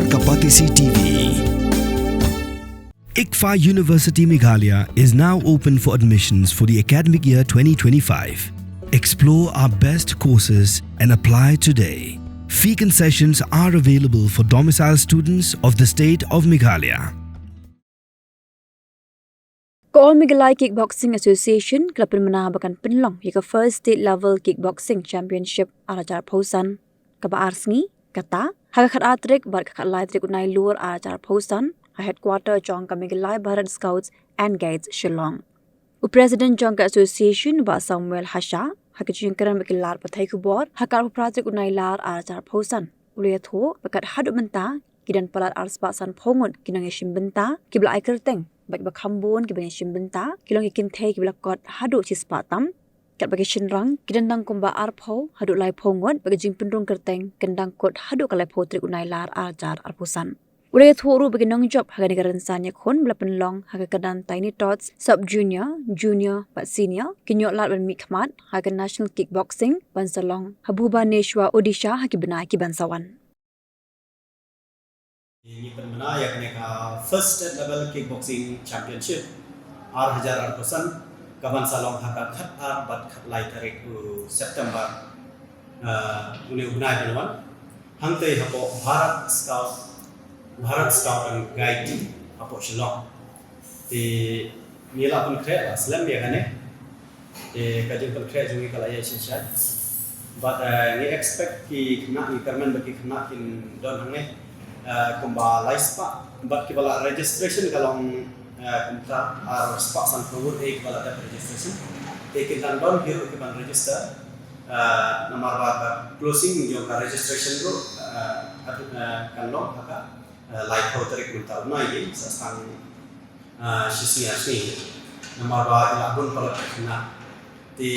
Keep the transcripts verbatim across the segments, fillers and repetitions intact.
Kapatisi T V. ICFAI University Meghalaya is now open for admissions for the academic year twenty twenty-five. Explore our best courses and apply today. Fee concessions are available for domicile students of the state of Meghalaya. Ka All Meghalaya Kickboxing Association ka la pynbna ba kan pynlong ïa ka First State Level Kickboxing Championship ar hajar arphew san kaba ar sngi, kata ha ka khatar tarik bad ka khatlai tarik u Nailur ar hajar arphew san ha headquarter jong ka Meghalaya Bharat Scouts and Guides, Shillong. U President jong ka Association, Bah Samuel Hasha, ha ka jingkren bad ki lad pathai khubor ha ka arphew phra tarik u Nailar ar hajar arphew san, u la ïathuh ba kat haduh mynta ki don palat arspah sanphew ngut ki nongïashim bynta kiba la ai kyrteng bad kiba kham bun kiba ïashim bynta ki long ki kynthei kiba la kot haduh shispah tam. Katba ki shynrang ki don tang kumba arphew haduh laiphew ngut bad ka jingpynrung kyrteng kan dang kut haduh ka laiphew tarik u Nailar ar hajar arphew san. U la ïathuh ruh ba ki nongjop ha kane ka rynsan ïakhun ba la pynlong ha ka kyrdan Tiny Tots Sub Junior, Junior bad Senior kin ïoh lad ban mihkhmat ha ka National Kickboxing ban sa long ha Bhubaneswar, Odisha ha ki bnai ki ban sa wan. Ngi pynbna ïa kane ka First State Level Kickboxing Championship ar hajar arphew san ka ban sa long ha ka khatar bad khatlai tarik u September, ah, une u bnai ban wan. Hangtei hapoh Bharat Scout, Bharat Scout and Guide hapoh Shillong. Te ngi la pynkhreh, la slem ïa kane. Te ka jingpynkhreh jong ngi ka la ïaishai shai. Bad, eh, ngi expect ki khynnah, ngi kyrmen ba ki khynnah kin don hangne, eh, kumba lai spah. Bad kiba la registration ka long, eh, kumta ar spah sanphew ngut, eh, kiba la dep registration. Te kin dang don hi ruh ki ban register. Eh, namar ba ka closing jong ka registration ruh, eh, atu, eh, kan long ha ka, eh, laiphew tarik mynta u Nailar, sa tang ah, shisngi ar sngi. Namar ba i la bun palat ki khynnah. Te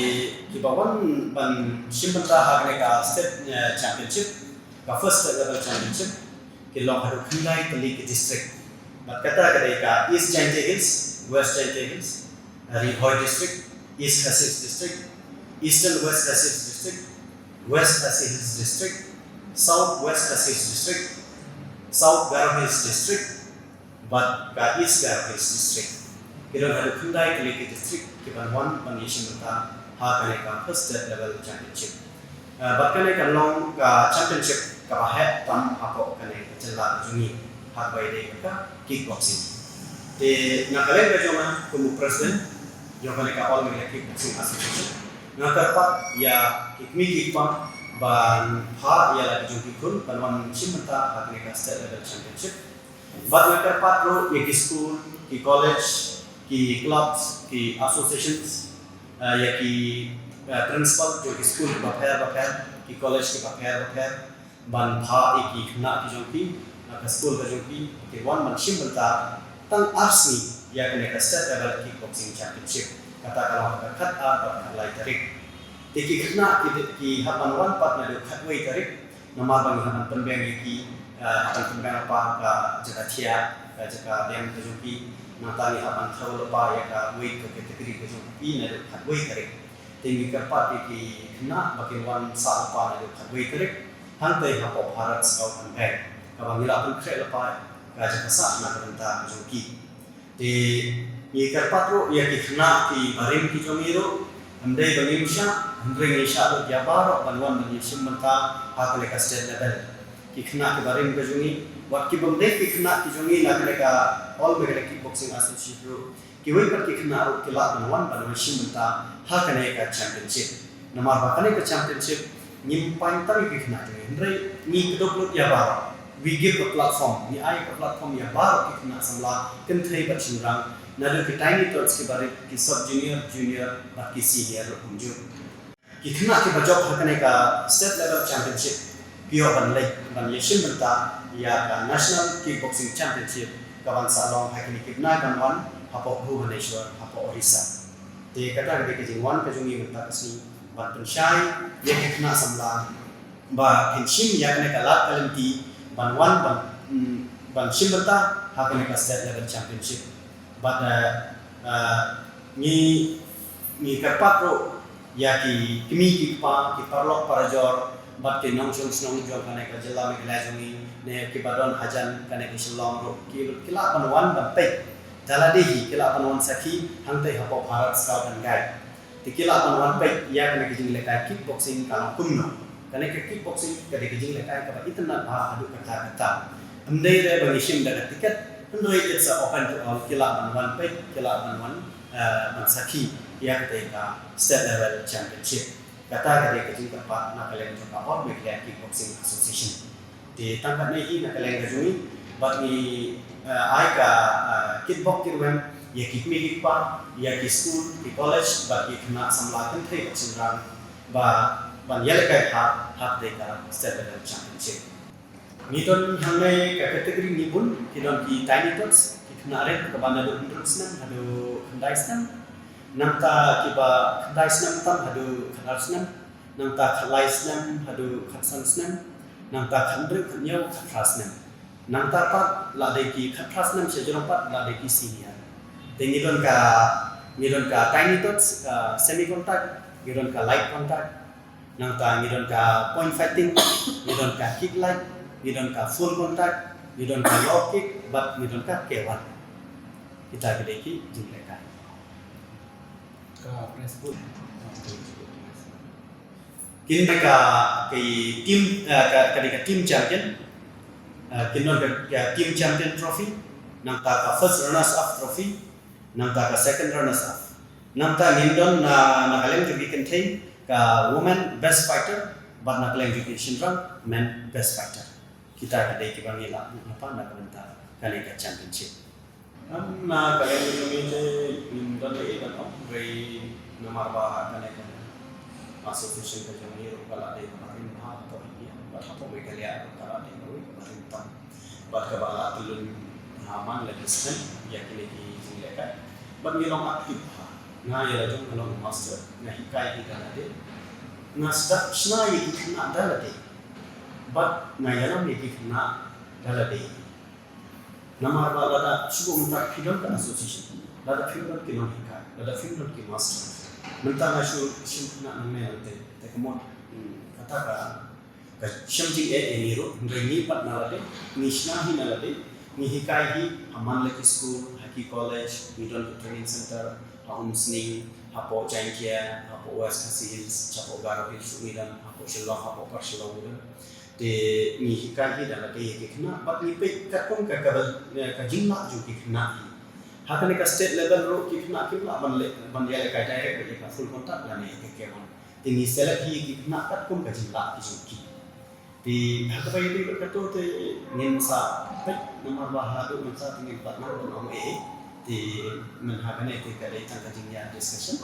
kiba wan ban shim bynta ha kane ka state, eh, championship, ka first state level championship, ki long haduh khyndai tylli ki district. Bad kata ka dei ka East Jaintia Hills, West Jaintia Hills, Ri Bhoi District, East Khasi Hills District, Eastern West Khasi Hills District, West Khasi Hills District, South West Khasi Hills District, South Garo Hills District, bad ka East Garo Hills District. Ki don haduh khyndai tylli ki district ki ban wan ban ïashim bynta ha kane ka first state level championship. Eh, bad kane kan long ka championship kaba heh tam hapoh kane ka jylla jong ngi ha kaba ïadei bad ka kickboxing. Te na ka liang ka jong nga kum u president jong kane ka All Meghalaya Kickboxing Association, nga kyrpad ïa ki kmie ki kpa ban phah ïa la ki jong ki khun ban wan shim bynta ha kane ka state level championship. Bad nga kyrpad ruh ïa ki skul, ki college, ki clubs, ki associations, eh, ïa ki, eh, principal jong ki skul kiba pher bapher, ki college kiba pher bapher, ban phah ïa ki khynnah ki jong ki, eh, ka skul ka jong ki, ki wan ban shim bynta tang ar sngi ïa kane ka state level kickboxing championship. Kata ka long ha ka khatar bad khatlai tarik. Te ki khynnah ki, ki hap ban wan pat naduh khatwei tarik, namar ba ngi hap ban pynbeng ïa ki, eh, hap ban pynbeng lypa ka jaka thiah, ka jaka biang ka jong ki, nangta ngi hap ban thew lypa ïa ka weight ka category ka jong ki naduh khatwei tarik. Te ngi kyrpad ïa ki khynnah ba kin wan sah lypa naduh khatwei tarik, hangtei hapoh Bharat Scout and Guide, kaba ngi la pynkhreh lypa ka jaka sah na ka bynta ka jong ki. Te ngi kyrpad ruh ïa ki khynnah ki barim ki jong ngi ruh, ym dei ba ngim shah, hynrei ngi shah lut ïa baroh ban wan ban ïashim bynta ha kane ka state level. Ki khynnah ki barim ki jong ngi, wat ki bym dei ki khynnah ki jong ngi na kane ka All Meghalaya Kickboxing Association ruh, kiwei pat ki khynnah ruh ki lah ban wan ban ïashim bynta ha kane ka championship. Namar ba kane ka championship ngim pynpaw tang ïa ki khynnah jong ngi, hynrei ngi kdup lut ïa baroh. We give a platform, ngi ai ka platform ïa baroh ki khynnah samla, kynthei bad shynrang, naduh ki tiny tots kiba rit, ki sub junior, junior bad ki senior ruh kumjuh. Ki khynnah kiba jop ha kane ka state level championship ki ïoh ban leit ban ïashim bynta ïa ka National Kickboxing Championship ka ban sa long ha kine ki bnai ban wan hapoh Bhubaneswar, hapoh Orissa. Te kata ka dei ka jingwan ka jong ngi mynta ka sngi ban pynshai ïa ki khynnah samla ba kin shim ïa kane ka lad ka lynti ban wan ban, mm, ban shim bynta ha kane ka state level championship. Bad, eh, eh, ngi, ngi kyrpad ruh ïa ki kmie ki kpa, ki paralok parajor, Bad ki nongshong shnong jong kane ka jylla Meghalaya jong ngi, ne kiba don hajan kane ka Shillong ruh, ki, ki lah ban wan ban peit da lade hi, ki lah ban wan sakhi hangtei hapoh Bharat Scout and Guide. Te ki lah ban wan peit ïa kane ka jinglehkai kickboxing ka long kumno. Kane ka kickboxing ka dei ka jinglehkai kaba itynnad bha haduh katta katta. Ym dei re ba ngi shim da ka tiket, hynrei it's a open to all, ki lah ban wan peit, ki lah ban wan, eh, ban sakhi ïa katei ka state level championship. Kata ka dei ka jingkyrpad na ka liang jong ka All Meghalaya Kickboxing Association. Te tang katne hi na ka liang ka jong ngi, bad ngi, eh, ai ka, eh, kitbok kitrwiang ïa ki kmie ki kpa, ïa ki skul, ki college, bad ki khynnah samla kynthei bad shynrang, ba ban ïalehkai ha, ha katei ka state level championship. Ngi don hangne ka category ngi bun, ki don ki tiny tots, ki khynnah rit kaba naduh hynriew snem haduh khyndai snem. Nangta kiba khyndai snem tam haduh khatar snem. Nangta khatlai snem haduh khatsan snem. Nangta khathynriew, khathynñiew, khatphra snem. Nangta pat la dei ki khatphra snem sha jrong pat la dei ki senior. Te ngi don ka, ngi don ka tiny tots, ka semi contact, ngi don ka light contact. Nangta ngi don ka point fighting, ngi don ka kick light, ngi don ka full contact, ngi don ka low kick, bad ngi don ka K one. Kita ki dei ki jinglehkai. Ka prize pool. Kin ka, ka team, eh, ka, ka dei ka team champion. Eh, kin don ka, ka team champion trophy. Nangta ka first runners up trophy. Nangta ka second runners up. Nangta ngin don na, na ka liang jong ki kynthei ka woman best fighter, bad na ka liang jong ki shynrang men best fighter. Kita ki dei kiba ngi lah buh lypa na ka bynta kane ka championship. Em, na ka liang jong ngi te ngim don ei ei ban ong, hynrei namar ba kane ka association ka jong ngi ruh ka la dei kaba rim bha hapoh India, bad hapoh Meghalaya ruh ka la dei kawei kaba rim tam. Bad kaba la pyllun ha man la ki snem ïa kine ki jinglehkai. Bad ngi long active bha. Nga ïa la jong nga long master, nga hikai hi da lade. Nga sdang shna ïa ki khynnah da lade. Bad nga ïalam ïa ki khynnah da lade. Namar ba lada shu mynta phi don ka association, lada phi don ki nonghikai, lada phi don ki master, mynta nga shu shim khynnah nangne nangtei, te ka mut, hmm, kata ka, ka shem jingeh ïa ngi ruh, hynrei ngi pat na lade, ngi shna hi na lade, ngi hikai hi ha man la ki skul, ha ki college, ngi don ki training center, ha Umsning, hapoh Jaiñtia, hapoh West Khasi Hills, hapoh Garo Hills ngi don, hapoh Shillong, hapoh Par Shillong ngi don. Te ngi hikai hi da lade ïa ki khynnah, bad ngi peit katkum ka, ka, eh, ka jinglah jong ki khynnah hi. Ha kane ka state level ruh ki khynnah kim lah ban leh, ban ïalehkai direct ïa ka full contact lane ïa ka K one. Te ngi select hi ïa ki khynnah katkum ka jinglah ki jong ki. Te ha kaba ïadei bad kato te ngin sa peit namar ba haduh mynta te ngim pat nang ban ong ei ei. Te mynta ha kane te ka dei tang ka jingïa discussion.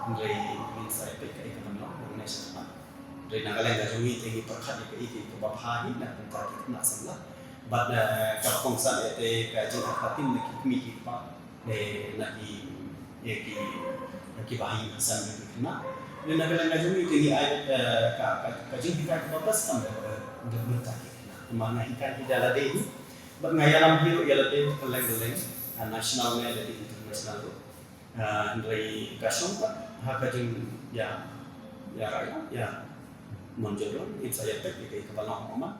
Hynrei ngin sa peit kaei kaban long, ngin sa peit. Hynrei na ka liang ka jong ngi te ngi pyrkhat ïa kaei kaei kaba bha hi na ka bynta ki khynnah samla. Bad, eh, kaba kongsan ïa te ka jingïaid patin na ki kmie ki kpa, eh, na ki, ïa ki, ïa ki bahaïing hasem na ki khynnah. Hynrei na ka liang ka jong ngi te ngi ai, eh, ka, ka, ka jinghikai kaba bha tam na ka bynta ki khynnah. Namar nga hikai hi da lade hi. Bad nga ïalam hi ruh ïa lade kylleng kylleng, eh, national ne lade international ruh. Ah, hynrei ka shong pat ha ka jingïa, ïa, ïa, ïa mynjur lang, ngin sa ïa peit ïa kaei kaba long ha man.